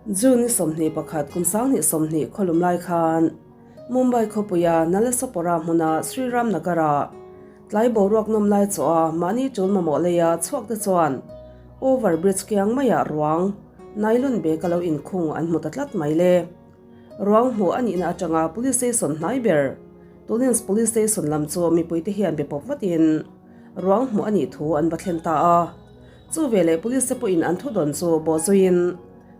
June ni 21 kum 2020 khawlum lai khan Mumbai khawpuia Nalasopara hmuna Sri Ram Nagar-ah tlai boruak nawm lai chaw a mahni tul mamawh leia chhuak te chuan Over Bridge kiang maiah ruang nylon bag a lo inkhung an hmu ta tlat mai le. Ruang hmuh a nihna atanga Police Station hnai ber Tulins Police Station lam chu mipuite hian be pawp vatin ruang hmuh a nih thu an va thlen ta a. Chu veleh Police te pawhin an thudawn chu bawhzuiin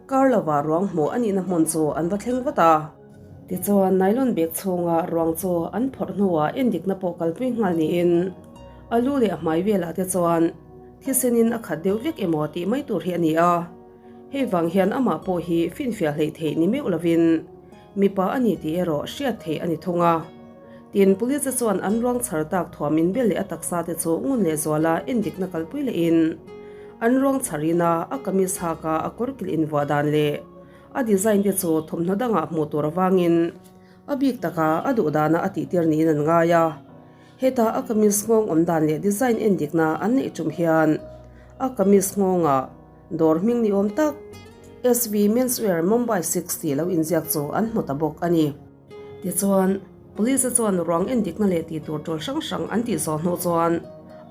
kar lovah ruang hmuh a nihna hmun chu an va thleng vat a. Tichuan nylon bag chhunga ruang chu an phawrh hnuah endikna pawh kalpui nghal niin a lu leh a hmai velah te chuan thisenin a khat deuh vek emaw tih mai tur hi a ni a. Hei vang hian amah pawh hi finfiah hleih theih ni meuh lovin mipa a ni tih erawh hriat theih a ni thung a. Tin, Police chuan an ruang chhar tak thuamin bel leh a taksa te chu ngun leh zuala endikna kalpui lehin an ruang chharin a a kamis hak a a kawr kilh invuah dan leh a design te chu thawmhnaw dangah hmuh tur avangin a bik taka a duh dana a tihtir niin an ngai a. Heta a kamis nghawng awm dan leh design endikna an neih tum hian a kamis nghawngah Dawr hming ni awm tak SV Menswear Mumbai 60 lo inziak chu an hmu ta bawk a ni. Tichuan, Police chuan ruang endikna leh tih tur tul hrang hrang an tih zawh hnu chuan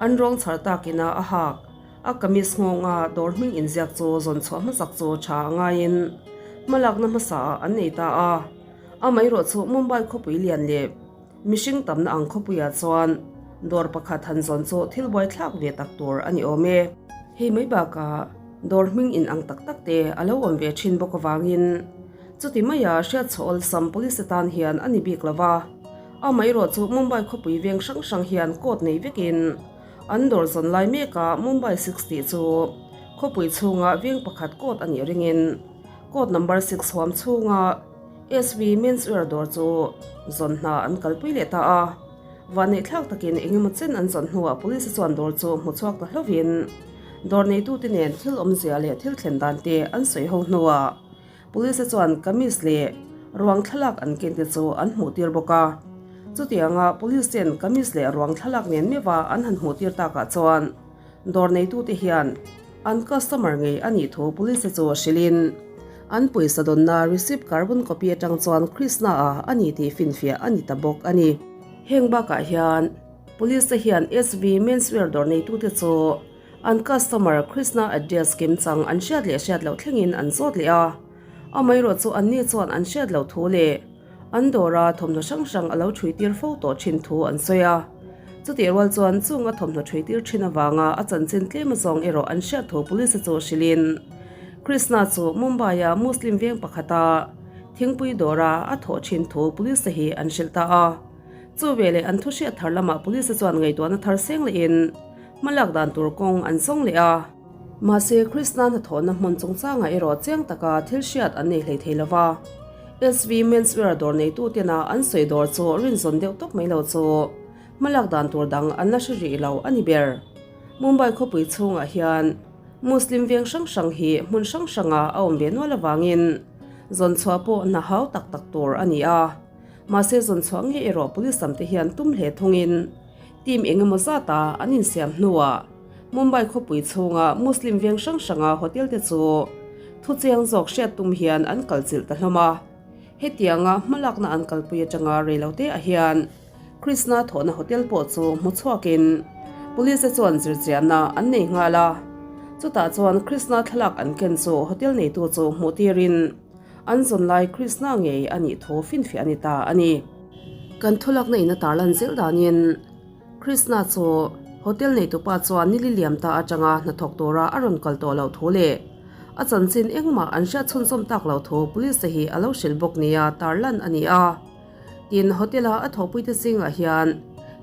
an ruang chhar takin a a hak a kamis nghawnga dawr hming inziak chu zawn chhuah hmasak chu tha a ngaiin hmalakna hmasa ah an nei ta a. Amaherawh chu Mumbai khawpui lian leh mihring tamna ang khawpuiah chuan dawr pakhat han zawn chu thil buaithlak ve tak tur a ni awm e. Hei mai bakah dawr hming in ang tak tak te a lo awm ve thin bawk avangin chuti maia hriatchhuah awlsam police tan hian a ni bik lo va. Amaherawh chu Mumbai khawpui veng hrang hrang hian court nei vekin an dawr zawn lai mekah Mumbai 6 tih chu khawpui chhunga veng pakhat court a nih ringin court number 6 huam chhunga SV Menswear dawr chu zawn hna an kalpui leh ta a. Vanneihthlak takin engemaw chen an zawn hnuah police chuan dawr chu hmu chhuak ta hlovin dawr neitute nen thil awmzia leh thil thlen dan te an sawi ho hnuah police chuan kamis leh ruang thlalak an ken te chu an hmuh tir bawk a. Chutianga police ten kamis leh ruang thlalak nen meuha an han hmuh tir takah chuan Dawr neitute hian an customer ngei a nih thu police chu hrilhin an pawisa dawnna receipt carbon copy atang chuan Krishna a a ni tih finfiah a ni ta bawk a ni. Heng bakah hian police te hian SV menswear dawr neitute chu an customer Krishna address kimchang an hriat leh hriat loh thlengin an zawt leh a, amaherawh chu anni chuan an hriat loh thu leh An dawra thawmhnaw hrang hrang a lo ṭhui tir fo tawh ṭhin thu an sawi a. Chutih rual chuan chung a thawmhnaw ṭhui tir ṭhin avanga a chanchin tlem azawng erawh an hriat thu police chu hrilhin Krishna chu Mumbai-a Muslim veng pakhata thingpui dawra a thawh ṭhin thu police hi an hrilh ta a. Chu veleh an thu hriat thar lamah police chuan ngaihtuahna thar seng lehin hmalak dan tur kawng an zawng leh a. Mahse, Krishna hnathawhna hmun chungchangah erawh chiang taka thil hriat an nei hlei thei lo va. SV Menswear dawr neitu tena an sawi dawr chu rinzawn deuh tawp mai lo chu hmalak dan tur dang an la hre rih lo a ni ber. Mumbai khawpui chhungah hian Muslim veng hrang hrang hi hmun hrang hranga a awm ve nual avangin zawn chhuah pawh hna hau tak tak tur a ni a. Mahse, zawn chhuah ngei erawh police lam te hian tum hle thungin team engemaw zata an insiam hnuah Mumbai khawpui chhunga Muslim veng hrang hranga hotel te chu thuchiang zawk hriat tum hian an kalchilh ta hlawm a. Hetianga hmalakna an kalpui atanga reilote ah hian Krishna thawhna hotel pawh chu hmu chhuakin police te chuan zirchianna an nei nghal a. Chutah chuan Krishna thlalak an ken chu hotel neitu chu hmuh tirin an zawn lai Krishna ngei a nih thu finfiah a ni ta a ni. Kan thulakna in a tarlan zel danin Krishna chu hotel neitupa chuan nili liam ta atanga hnathawk tura a rawn kal tawh loh thu leh a chanchin engmah an hriat chhunzawm tak loh thu police te hi a lo hrilh bawk nia tarlan a ni a. Tin, hotel-a a thawhpuite zingah hian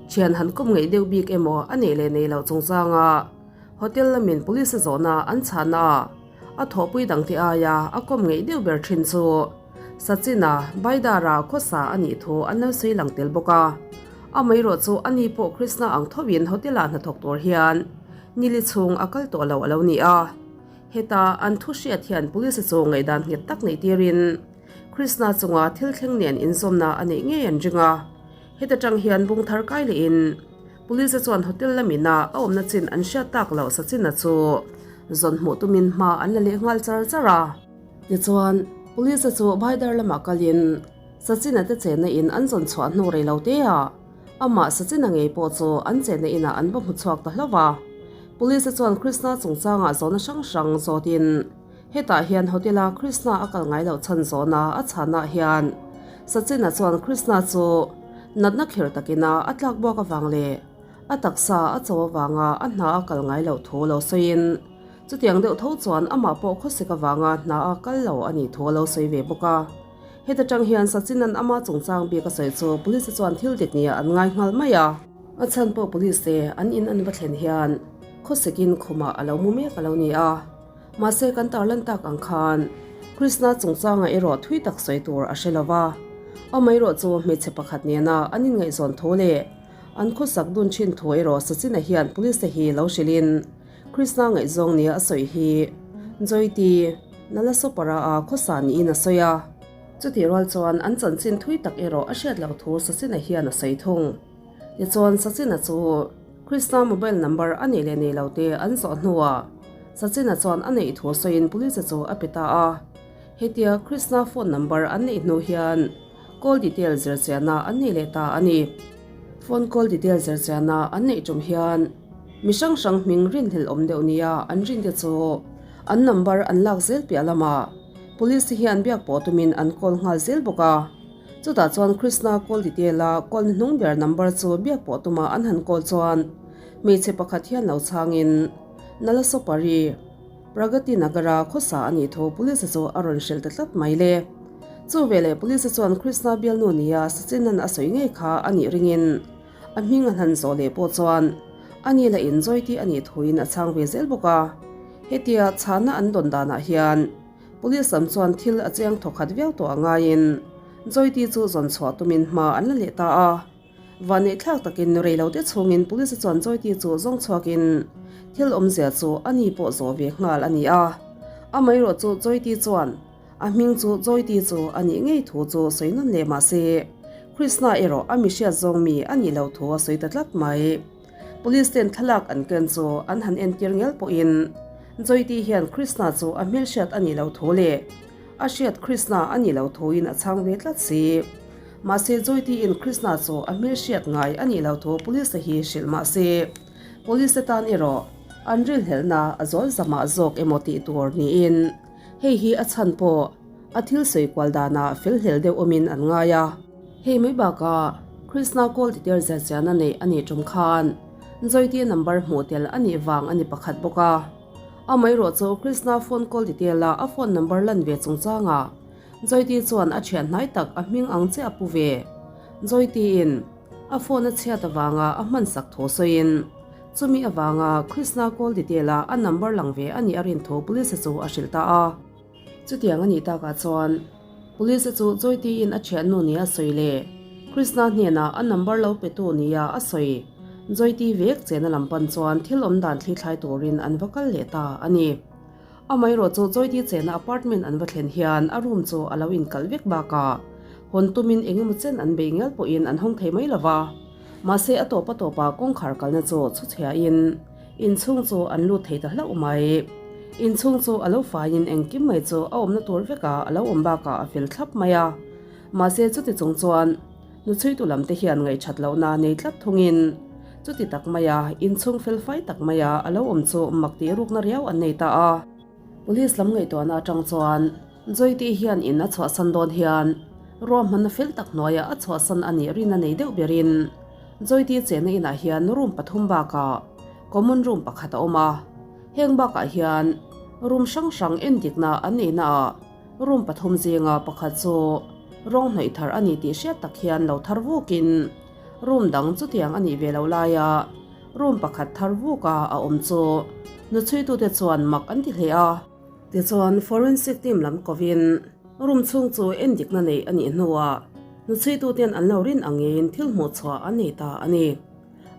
thian han kawm ngeih deuh bik emaw a neih leh neih loh chungchanga hotel lamin police a zawhna an chhahna a thawhpui dangte aia a kawm ngeih deuh ber thin chu Sachin-a Baidara khawsa a nih thu an lo sawi lang tel bawk a. Amaherawh chu a ni pawh Krishna ang thovin hotel-ah hnathawk tur hian nili chhung a kal tawh lo a lo ni a. Heta an thu hriat hian police chu ngaihdan nghet tak neih tirin Krishna chunga thil thleng nen inzawmna a neih ngei an ring a. Heta tang hian bung thar kai lehin police chuan hotel lamina a awmna chin an hriat tak loh Sachin-a chu zawn hmuh tumin hma an la leh nghal char char a. Tichuan, Police chu Bhaidar lamah kalin Sachin-a te chenna in an zawn chhuah hnu rei lo te ah amah Sachin-a ngei pawh chu an chenna inah an va hmu chhuak ta hlauh a. Police chuan Krishna chungchangah zawhna hrang hrang zawtin hetah hian hotel-a Krishna a kal ngai loh chhan zawhna a chhanah hian Sachin-a chuan Krishna chu natna kher takina a tlak buak avang leh a taksa a cho avanga a hna a kal ngai loh thu lo sawiin chutiang deuh tho chuan amah pawh khawsik avanga hna a kal lo a nih thu a lo sawi ve bawk a. Heta tang hian Sachin-a'n ama chungchang bik a sawi chu Police chuan thil dik nia an ngai nghal mai a. A chhan pawh Police te an in an va thlen hian khawsikin khumah a lo mu mek a lo ni a. Mahse kan tarlan tak ang khan Krishna chungchangah erawh thui tak sawi tur a hre lo va. Amaherawh chu hmeichhe pakhat nena an inngaihzawn thu leh an khawsak dun thin thu erawh Sachin-a hian Police te hi lo hrilhin Krishna ngaihzawng nia a sawi hi Joyti Nalasopara-a khawsa niin a sawi a. Chutih rual chuan an chanchin thui tak erawh a hriat loh thu Sachin-a hian a sawi thung. Tichuan Sachin-a chu Krishna mobile number a neih leh nei lo te an zawh hnuah Sachin-a chuan a neih thu sawiin police chu a pe ta a. Hetia Krishna phone number an neih hnu hian call detail zirchiahna an nei leh ta a ni. Phone call detail zirchiahna an neih tum hian mi hrang hrang hming rinhlelh awm deuh nia an rinte chu an number an lak zel piah lamah police te hian biak pawh tumin an call nghal zel bawk a. Chutah chuan Krishna call detail a call ni hnung ber number chu biak pawh tuma an han call chuan hmeichhe pakhat hian lo chhangin Nalasopari, Pragati Nagara khawsa a nih thu police chu a rawn hrilh ta tlat mai le. Chu veleh police chuan Krishna bialnu nia Sachin-a'n a sawi ngei kha a nih ringin a hming a hlan zawh leh pawh chuan a ni la inzawi tih a nih thuin a chhang ve zel bawk a. Hetia chhana an dawn danah hian Police lam chuan thil a chiang thawkhat viau tawh a ngaiin Joyty chu zawn chhuah tumin hma an la leh ta a. Vanneihthlak takin rei lo te chhungin Police chuan Joyty chu zawng chhuakin thil awmzia chu a ni pawh zawh ve nghal a ni a. Amaherawh chu Joyty chuan a hming chu Joyty chu a nih ngei thu chu sawi nawn leh mah se Krishna erawh a mihriat zawng mi a nih loh thu a sawi ta tlat mai. Police ten thlalak an ken chu an han entir ngel pawhin Joyty hian Krishna chu a hmelhriat a nih loh thu leh a hriat Krishna a nih loh thuin a chhang ve tlat si. Mahse Joyty in Krishna chu a hmelhriat ngai a nih loh thu police te hi hrilh mah se police te tan erawh an rilhlelhna a zawl zamah zawk emaw tih tur niin hei hi a chhan pawh a thil sawi kual danah felhlel deuh awmin an ngai a. Hei mai bakah Krishna call detail zirchiahna neih a nih tum khan Joyty number hmuh tel a nih vang a ni pakhat bawk a. Amaherawh chu Krishna phone call detail a a phone number lan ve chungchangah Joyty chuan a thian hnai tak a hming ang chiah a pu ve. Joyty-in a phone a chhiat avanga a hmansak thu sawiin chumi avanga Krishna call detail a a number lang ve a nih a rin thu police chu a hrilh ta a. Chutiang a nih takah chuan Police chu Joyty-in a thiannu nia a sawi leh Krishna hnenah a number lo petu nia a sawi. Joyty vek chena lam pan chuan thil awm dan thlithlai turin an va kal leh ta a ni. Amaherawh chu Joyty chena apartment an va thlen hian a room chu a lo inkalh vek bakah hawn tumin eng emaw chen an bei ngial pawhin an hawng thei mai lo va. Mahse a tawp a tawpah kawngkhar kalna chu chhuchhiahin Inchhung chu an lut thei ta hlauh mai. Inchhung chu a lo faiin engkim mai chu a awmna tur vekah a lo awm bakah a fel thlap mai a. Mahse chuti chung chuan nuchhuitu lam te hian ngaihṭhat lohna nei tlat thungin chuti tak maia inchhung fel fai tak maia a lo awm chu mak tih rukna riau an nei ta a. Police lam ngaihtuahna atang chuan Joytih hian in a chhuahsan dawn hian ruahmanna fel tak hnuaiah a chhuahsan a nih rin a nei deuh berin Joytih chenna inah hian room pathum bakah common room pakhat a awm a. Heng bakah hian room hrang hrang endikna an neihnaah room pathum zinga pakhat chu rawng hnawih thar a ni tih hriat tak hian lo thar vukin room dang chutiang a nih ve loh laia room pakhat thar vuka a awm chu nuchhuitute chuan mak an ti hle a. Tichuan, forensic team lam kovin room chhung chu endikna neih a nih hnuah nuchhuituten an lo rin ang ngeiin thil hmuh chhuah an nei ta a ni.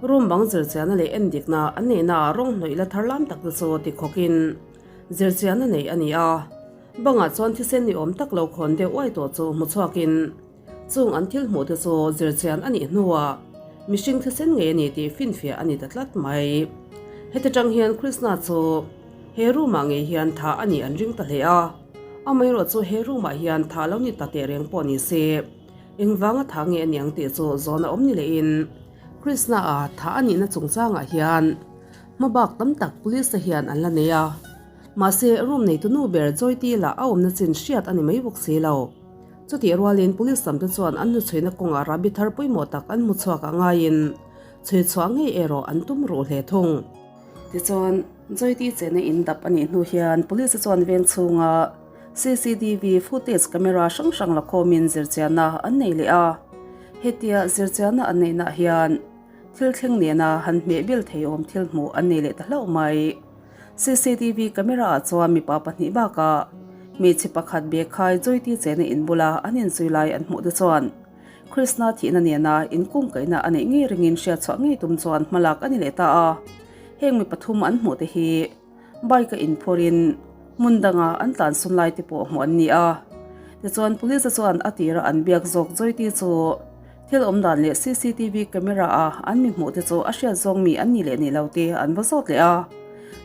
Room bang zirchiahna leh endikna an neihnaah rawng hnawih la thar lam tak te chu tikhawkin zirchiahna neih a ni a. Bangah chuan thisen ni awm tak lo khawn deuh uai tawh chu hmu chhuakin chung an thil hmuh te chu zirchian a nih hnuah mihring thisen ngei a ni tih finfiah a ni ta tlat mai. Heti tang hian Krishna chu He room ah ngei hian tha a nih an ring ta hle a. Amaherawh chu he room ah hian thah lo ni ta teh reng pawh ni se, engvanga thah nge a niang tih chu zawn a awm ni lehin Krishna a thah a nihna chungchangah hian hmabak tam tak police te hian an la nei a. Mahse room neitu nu ber Joytee lah a awmna chin hriat a ni mai bawk si lo. Chutih rualin police lam te chuan an hnuchhuina kawngah rahbi thar pawimawh tak an hmu chhuak a ngaiin chhui chhuah ngei erawh an tum ruh hle thung. Tichuan, Joytee chena in dap a nih hnu hian police chuan veng chhunga cctv footage camera hrang hrang la khawmin zirchianna an nei leh a. Hetia zirchianna an neihnaah hian thil thleng nena han hmeh bil thei awm thil hmuh an nei leh ta hlauh mai. Cctv camera ah chuan mipa pahnih bakah hmeichhe pakhat bag khai Joytee chena in bula an inzui lai an hmuh te chuan Krishna thihna nena inkungkaihna a neih ngei ringin hriatchhuah ngei tum chuan hmalak a ni leh ta a. Heng mi pathum an hmuh te hi bike a inphurin hmun danga an tlansun lai te pawh hmuh an ni a. Tichuan police chuan a tira an biak zawk Joytee chu thil awm dan leh cctv camera a an mi hmuh te chu a hriat zawng mi an nih leh nih lo te an va zawt leh a.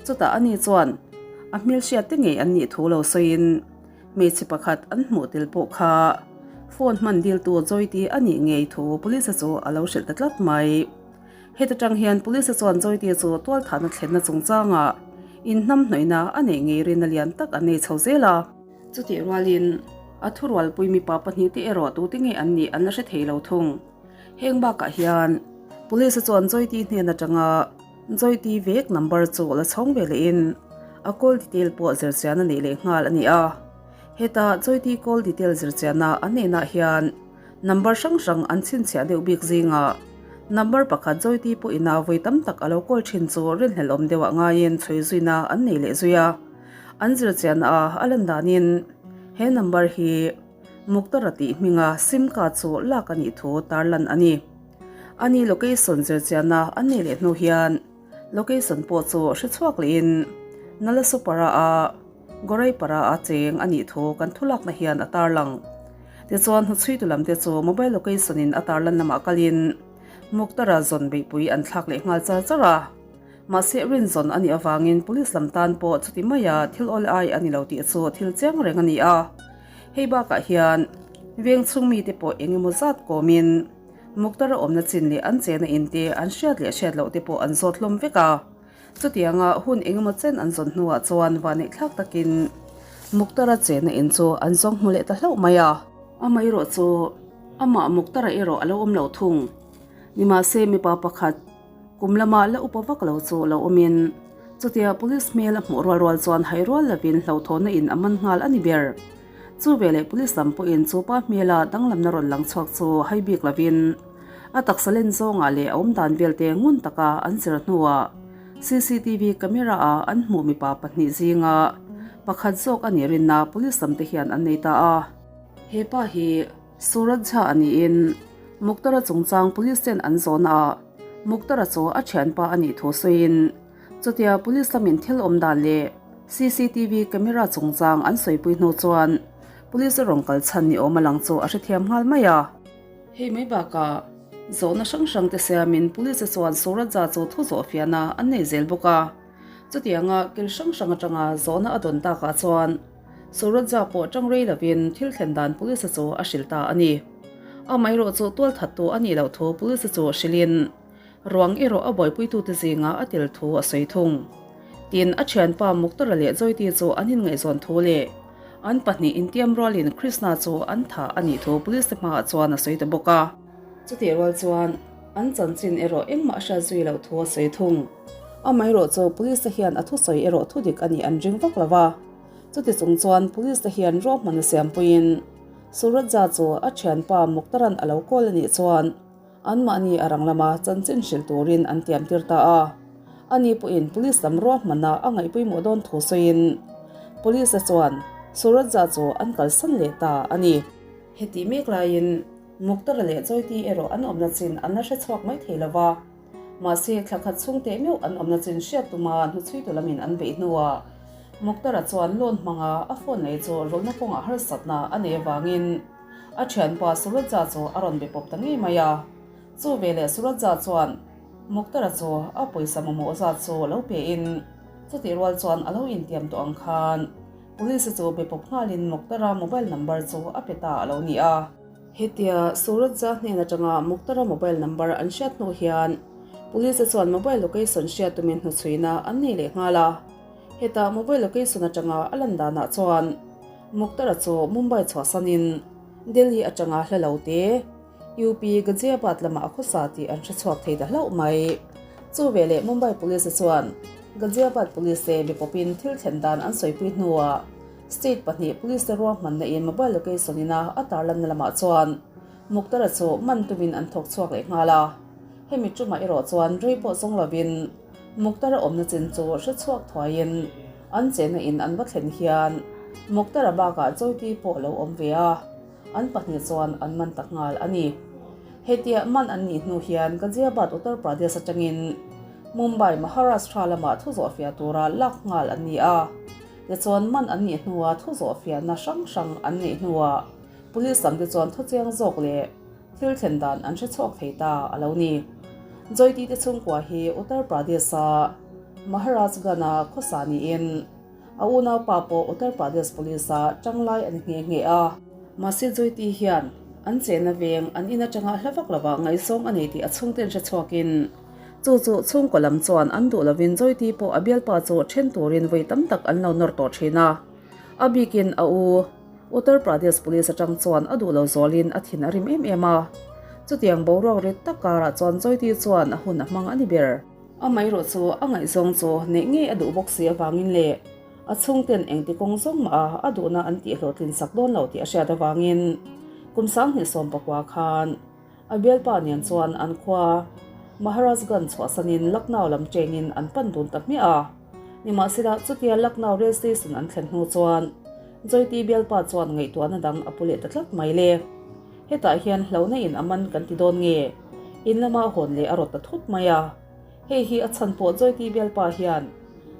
Chutah ani chuan a hmelhriat te ngei an nih thu lo sawiin Hmeichhe pakhat an hmuh tel pawh kha phone hman diltu Joytee a nih ngei thu police chu a lo hrilh ta tlat mai. Heta tang hian police chuan Joytee chu tualthahna thlenna chungchangah inhnamhnawihna a neih ngei rinna lian tak an nei chho zel a. Chutih rualin a thurualpui mipa pahnihte erawh tute nge an nih an la hre thei lo thung. Heng bakah hian police chuan Joytee hnen atanga Joytee vek number chu la chhawng ve lehin a call detail pawh zirchian a neih leh nghal a ni a. Heta Joytee call detail zirchianna an neihnaah hian number hrang hrang an chhinchhiah deuh bik zingah number pakhat Joytee pawhin a vawi tam tak a lo call thin chu rinhlelh awm deuhah ngaiin chhui zuina an nei leh zui a. An zirchianna a a lan danin he number hi Muktara tih hminga sim card chu lak a nih thu tarlan a ni. Ani location zirchianna an neih leh hnu hian location pawh chu hre chhuak lehin Nalasopara a Goraipara a cheng a nih thu kan thulakna hian a tarlang. Tichuan hnuchhuitu lam te chu mobile location in a tarlan lamah kalin Muktara zawn beihpui an thlak leh nghal char char a. Mahse rinzawn a nih avangin police lam tan pawh chuti maia thil awl ai a ni lo tih chu thil chiang reng a ni a. Hei bakah hian veng chhung mite pawh eng emaw zat kawmin Muktara awmna chin leh an chena in te an hriat leh hriat loh te pawh an zawt hlawm vek a. Chutianga hun eng emaw chen an zawn hnuah chuan vaneihthlak takin Muktara chena in chu an zawng hmu leh ta hlauh mai a. Amaherawh chu amah Muktara erawh a lo awm lo thung. Nimahse mipa pakhat kum lama la upa vak lo chu lo awmin chutia police hmel a hmuh rual rual chuan hai rual lovin hlauhthawhna in a man nghal a ni ber. Chu veleh police lam pawhin chu pa hmela danglamna rawn lang chhuak chu hai bik lovin a taksa len zawngah leh a awmdan velte ngun taka an zir hnuah cctv camera ah an hmuh mipa pahnih zinga pakhat zawk a nih rinna police lam te hian an nei ta a. He pa hi Suraj Jha a niin Muktara chungchang police ten an zawhna ah Muktara chu a thianpa a nih thu sawiin Chutia police lamin thil awm dan leh cctv camera chungchang an sawipui hnu chuan police a rawn kal chhan ni awm a lang chu a hrethiam nghal mai a. Hei mai bakah zawhna hrang hrang te siamin police chuan Suraja chu thu zawh fiahna an nei zel bawk a. Chutianga kil hrang hrang atanga zawhna a dawn takah chuan Suraja pawh tang rei lovin thil thlen dan police chu a hrilh ta a ni. Amaherawhchu chu tualthattu a nih loh thu police chu hrilhin Ruang erawh a buaipuitute zinga a tel thu a sawi thung. Tin, a thianpa Muktara leh Joyti chu an inngaihzawn thu leh an pahnih intiam rualin Krishna chu an thah a nih thu police te hmaah chuan a sawi ta bawk a. Chutih rual chuan an chanchin erawh engmah a hriat zui loh thu a sawi thung. Amaherawh chu police te hian a thusawi erawh thudik a nih an ring vak lo va. Chuti chung chuan police te hian ruahman a siampuiin Suraja chu a thianpa Muktaran a lo kawl a nih chuan Anmahni a rang lama chanchin hrilh turin an tiam tir ta a. Ani pawhin police lam ruahmana a ngaihpawimawh dawn thu sawiin police-a chuan Suraja chu an kalsan leh ta a ni. Heti mek laiin Muktara leh Joyti erawh an awmna chin an la hre chhuak mai thei lo va. Mahse, thla khat chhung teh meuh an awmna chin hriat tuma hnuchhuitu lamin an beih hnuah Muktara chuan loan hmanga a phone lei chu rawlna kawngah harsatna a nei avangin A thianpa Suraja chu a rawn be pawp ta ngei mai a. Chu veleh Suraja chuan Muktara chu a pawisa mamawh zat chu lo pe in, chutih rual chuan a lo intiam tawh ang khan. Police chu be pawp nghalin Muktara mobile number chu a pe ta a lo ni a. Hetia Suraj-a hnen atanga Muktara mobile number an hriat hnu hian Police chuan mobile location hriat tumin hnuchhuina an nei leh nghal a. Heta mobile location atanga a lan danah chuan Muktara chu Mumbai chhuahsanin Delhi atanga hla lo te, UP Ghaziabad lamah a khawsa tih an hre chhuak thei ta hlauh mai. Chu veleh Mumbai Police chuan Ghaziabad Police te be pawpin thil thlen dan an sawipui hnuah State pahnih Police te ruahmanna in mobile location ina a tarlanna lamah chuan Muktara chu man tumin an thawk chhuak leh nghal a. Hemi tumah erawh chuan rei pawh zawng lovin Muktara awmna chin chu hre chhuak thuaiin an chenna in an va thlen hian Muktara bakah Joyti pawh a lo awm ve a. An pahnih chuan an man ta nghal a ni. Hetia man an nih hnu hian Ghaziabad Uttar Pradesh atangin Mumbai Maharashtra lamah thu zawhfiah tura lak nghal an ni a. Tichuan man an nih hnua thu zawhfiahna hrang hrang an neih hnuah Police lam te chuan thu chiang zawk leh thil thlen dan an hre chhuak thei ta a lo ni. Joyti te chhungkua hi Uttar Pradesh-a Maharajganj-a khawsa niin, A unaupa pawh Uttar Pradesh Police-a tanglai a ni nghe nghe a. Mahse Joyti hian an chenna veng an in atanga hla vak lovah ngaihzawng a nei tih a chhungten hre chhuakin chu chu chhungkaw lam chuan an duh lovin Joyti pawh a bialpa chu then turin vawi tam tak an lo nawr tawh thin a. A bikin a u Uttar Pradesh Police atang chuan a duh lo zawlin a thin a rim em em a. Chutiang boruak rit tak karah chuan Joyti chuan a hun a hmang a ni ber. Amaherawh chu a ngaihzawng chu neih ngei a duh bawk si avangin leh a chhungten engti kawng zawng mah a a duhna an tih hlawhtlin sak dawn lo tih a hriat avangin kum 2019 khan a bialpa nen chuan an khua Maharajganj chhuahsanin Lucknow lam chengin an pan dun ta hmiah a. Nimahsela chutia Lucknow rail station an thlen hnu chuan Joyti bialpa chuan ngaihtuahna dang a pu leh ta tlat mai le. Hetah hian hlauhna in a man kan ti dawn nge? In lama hawn leh a rawt ta thut mai a. Hei hi a chhan pawh Joyti bialpa hian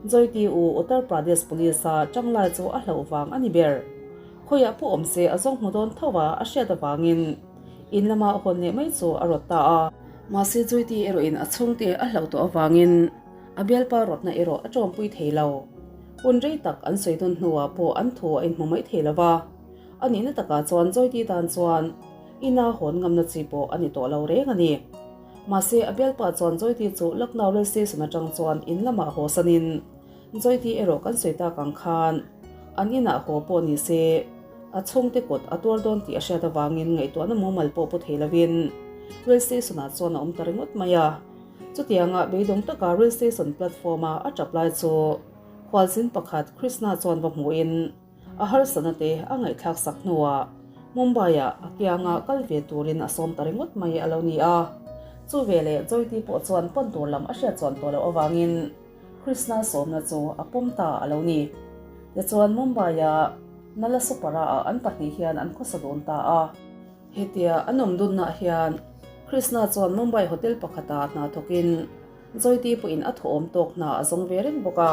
Joyti u Uttar Pradesh Police a tanglai chu a hlauh vang a ni ber. Khawiah pawh awm se a zawng hmu dawn tho a, a hriat avangin in lama hawn leh mai chu a rawt ta a. Mahse Joyti erawhin a chhungte a hlauh tawh avangin a bialpa rawtna erawh a tawmpui thei lo. Hun rei tak an sawi dawn hnuah pawh an thu a inhmu mai thei lo va. A nihna takah chuan Joyti tan chuan ina hawn ngamna chi pawh a ni tawh lo reng a ni. Mahse, a bialpa chuan Joyti chu Lucknow rail station atang chuan in lamah haw sanin Joyti erawh kan sawi tak ang khan an inah haw pawh ni se a chhungte kut a tuar dawn tih a hriat avangin ngaihtuahna mumal pawh pu thei lovin rail station ah chuan a awm ta ringawt mai a. Chutianga beidawng taka rail station platform a a tap lai chu khualzin pakhat Krishna chuan va hmuhin A harsatna te a ngaihthlak sak hnuah Mumbai-ah a kianga kal ve turin a sawm ta ringawt mai a lo ni a. Chu veleh Joyti pawh chuan pawn tur lam a hriat chuan tawh loh avangin Krishna sawmna chu a pawm ta a lo ni. Tichuan Mumbai-a Nalasopara-ah an pahnih hian an khawsa dawn ta a. Hetia an awm dunnaah hian Krishna chuan Mumbai hotel pakhatah hna thawkin Joyti pawhin a thawhawm tawk hna a zawng ve reng bawk a.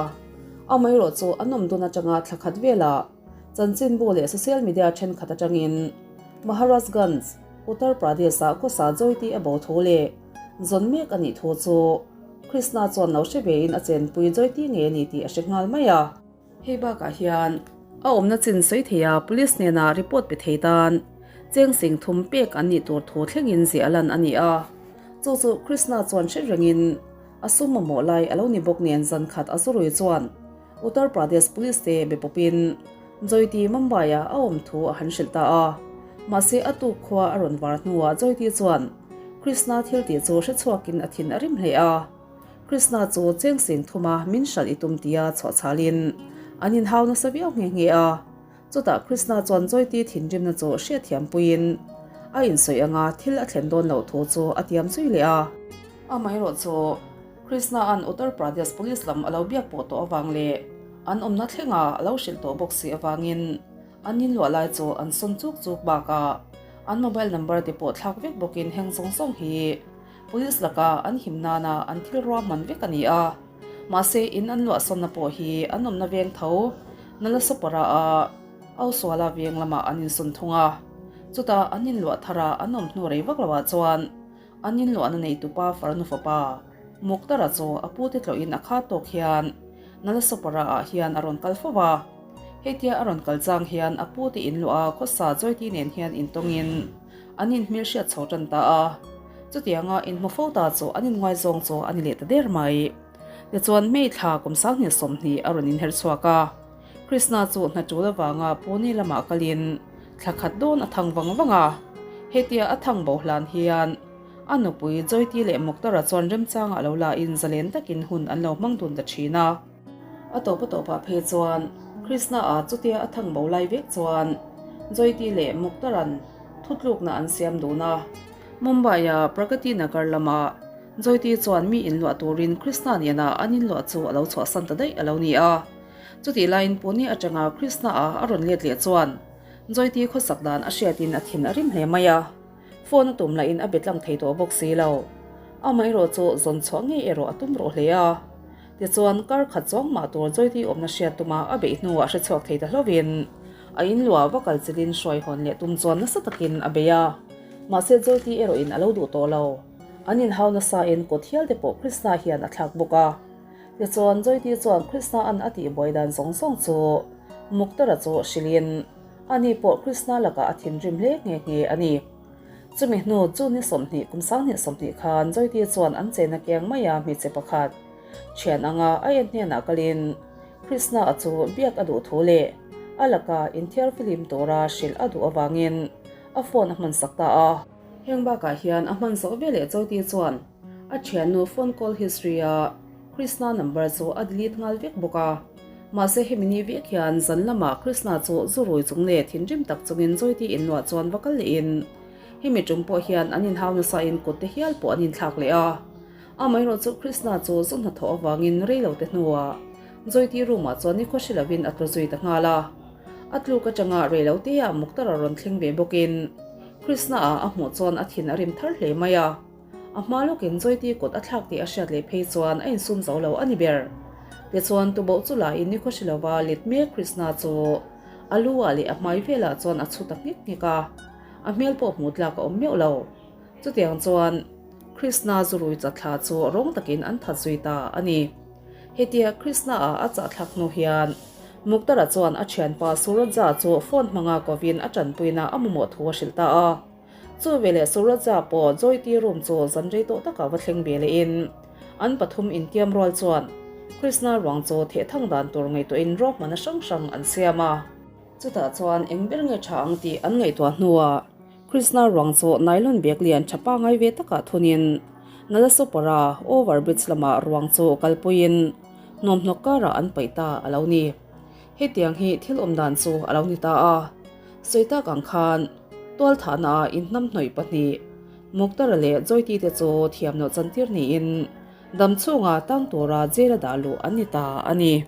Amaherawh chu an awm dun atanga thla khat velah chanchinbu leh social media thenkhat atangin Maharajganj, Uttar Pradesh-ah khawsa Joyti a bo thu leh zawn mek a nih thu chu Krishna chuan lo hre vein a chenpui Joyti ngei a ni tih a hre nghal mai a. Hei bakah hian a awmna chin sawi theia police hnena report pe thei tan cheng sing thum pek an nih tur thu thlengin ziah a lan a ni a. Chu chu Krishna chuan hre rengin a sum mamawh lai a lo ni bawk nen zan khat a zurui chuan Uttar Pradesh police te be pawpin Joyti Mumbai-ah a awm thu a han hrilh ta a. Mahse a tuk khua a rawn var hnuah Joyti chuan Krishna thil tih chu hre chhuakin a thin a rim hle a. Krishna chu cheng sing thuma min hralh i tum tia chhuah chhalin an inhau nasa viau nghe nghe a. Chutah Krishna chuan Joyti thinrimna chu hriatthiam puiin a insawi anga thil a thlen dawn loh thu chu a tiam zui leh a. Amaherawh chu Krishna-a'n Uttar Pradesh Police lam a lo biak pawh tawh avang leh an awmna thlenga a lo hrilh tawh bawk si avangin an inluah lai chu an sawn chuk chuk bakah an mobile number te pawh thlak vek bawkin heng zawng zawng hi Police laka an him nana an thil ruahman vek a ni a, mahse in an luahsawnna pawh hi an awmna veng tho Nalasopara a Ausuala veng lamah an insawn thung a, chutah an inluah thara an awm hnu rei vak loah chuan an inluahna neitupa farnu fapa Muktara chu a pute tlawhin a khat tawk hian Nalasopara ah hian a rawn kal fo va. Hetia a rawn kal chang hian a pu te inluah a khawsa Joyty nen hian intawngin an inhmelhriat chho tan ta a. Chutianga inhmu fo ta chu an inngaizawng chu a ni leh ta der mai. Tichuan May thla kum 20 20 a rawn inher chhuak a. Krishna chu hna tul avanga Pune lamah kalin thla khat dawn a thang vang vang a. Hetia a thang bo hlan hian a nupui Joyty leh Muktara chuan remchangah lo la in zalen takin hun an lo hmang dun ta thin a. A tawp a tawpah phei chuan Krishna-a chutia a thang bo lai vek chuan Joyty leh Muktara'n thutlukna an siam dun a. Mumbai-a Pragati Nagar lamah Joyty chuan mi inluah turin Krishna nena an inluah chu a lo chhuahsan ta daih a lo ni a. Chutih laiin Pune atanga Krishna-a a rawn let leh chuan Joyty khawsak dan a hriatin a thin a rim hle mai a. Phone a tum lahin a be tlang thei tawh bawk si lo. Amaherawh chu zawn chhuah ngei erawh a tum rawh hle a. Tichuan, kar khat chuang mah tur Joyty awmna hriat tuma a beih hnuah hre chhuak thei ta hlovin a inluah va kal chilin hruai hawn leh tum chuan nasa takin a bei a. Mahse Joyty erawhin a lo duh tawh lo. An inhau nasain kut hial te pawh Krishna hian a thlak bawk a. Tichuan, Joyty chuan Krishna an a tihbuai dan zawng zawng chu Muktara chu hrilhin ani pawh Krishna lakah a thinrim hle nghe nghe a ni. Chumi hnu chu ni 20 kum 2020 khan Joyty chuan an chena keng mai a hmeichhe pakhat thian anga a en hnenah kalin Krishna a chu biak a duh thu leh a laka inthiar filim tura hrilh a duh avangin a phone a hman sak ta a. Heng bakah hian a hman zawh veleh Joyty chuan a thiannu phone call history a Krishna number chu a delete nghal vek bawk a. Mahse hemi ni vek hian zan lamah Krishna chu zu rui chung leh thinrim tak chungin Joyty inluah chuan va kal lehin hemi tum pawh hian an inhau nasain kut te hial pawh an inthlak leh a. Amaherawh chu Krishna chu zu hnathawh avangin rei lo te hnuah Joyty room ah chuan nikhua hre lovin a tlu zui ta nghal a. A tluk atanga rei lo te ah Muktara rawn thleng ve bawkin Krishna ah a hmuh chuan a thin a rim thar hle mai a. A hma lawkin Joyty kut a thlak tih a hriat leh phei chuan a insum zo lo a ni ber. Tichuan tuboh chu lain ni khawhri lova let mek Krishna chu a lu ah leh a hmai velah chuan a chhu ta nghek nghek a, a hmel pawh hmuh tlak a awm meuh lo. Chutiang chuan Krishna zurui chatthla chu rawng takin an that zui ta a ni. Hetia Krishna ah a chahthlak hnu hian Muktara chuan a thianpa Suraja chu phone hmanga kovin a tanpuina a mamawh thu a hrilh ta a. Chu veleh Suraja pawh Joyty room chu zan rei tawh takah va thleng ve lehin an pathum intiam rual chuan Krishna ruang chu theh thang dan tur ngaihtuahin ruahmana hrang hrang an siam a. Chutah chuan eng ber nge tha ang tih an ngaihtuah hnuah Krishna ruang chu nylon bag lian tha pangai ve takah thunin Nalasopara over bridge lamah ruang chu kalpuiin hnawmhnawk karah an paih ta a lo ni. Hetiang hi thil awm dan chu a lo ni ta a. Sawi tak ang khan tualthahna ah inhnamhnawih pahnih, Muktara leh Joyty te chu thiamloh chantir niin damchhunga tang tura jail a dah luh an ni ta a ni.